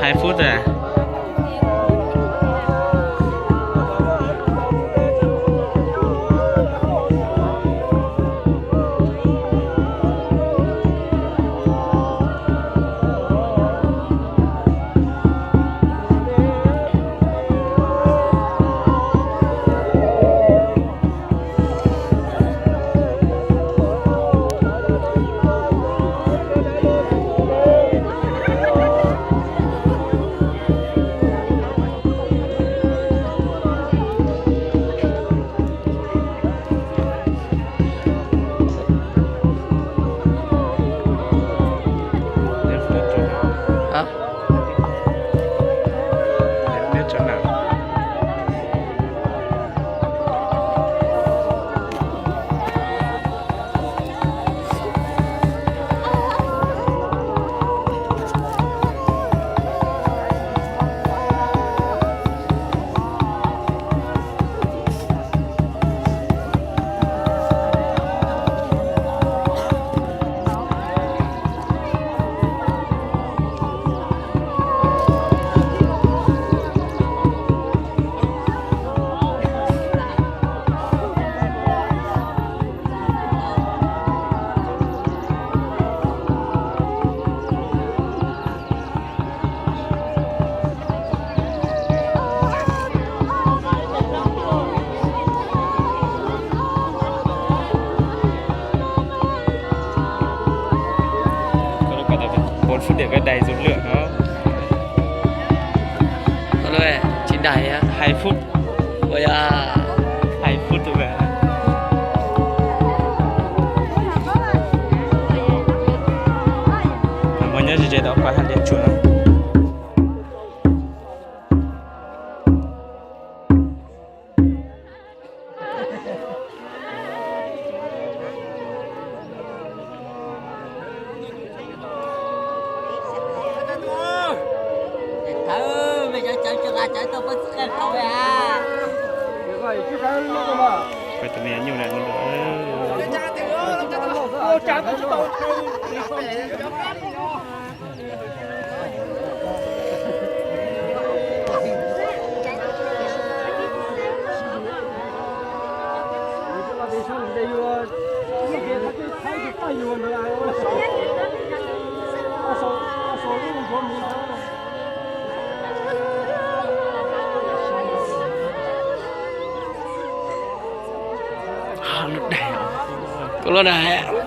Hai phút rồi à? Bốn phút để cái đài dồn lượng nó. Alo, chín đài á. Hai phút. Ôi da. Hai phút thôi mà. Mà nhớ gì đó qua hai điện chuột. Quay tụi mày nhung nè. Koj lub dag.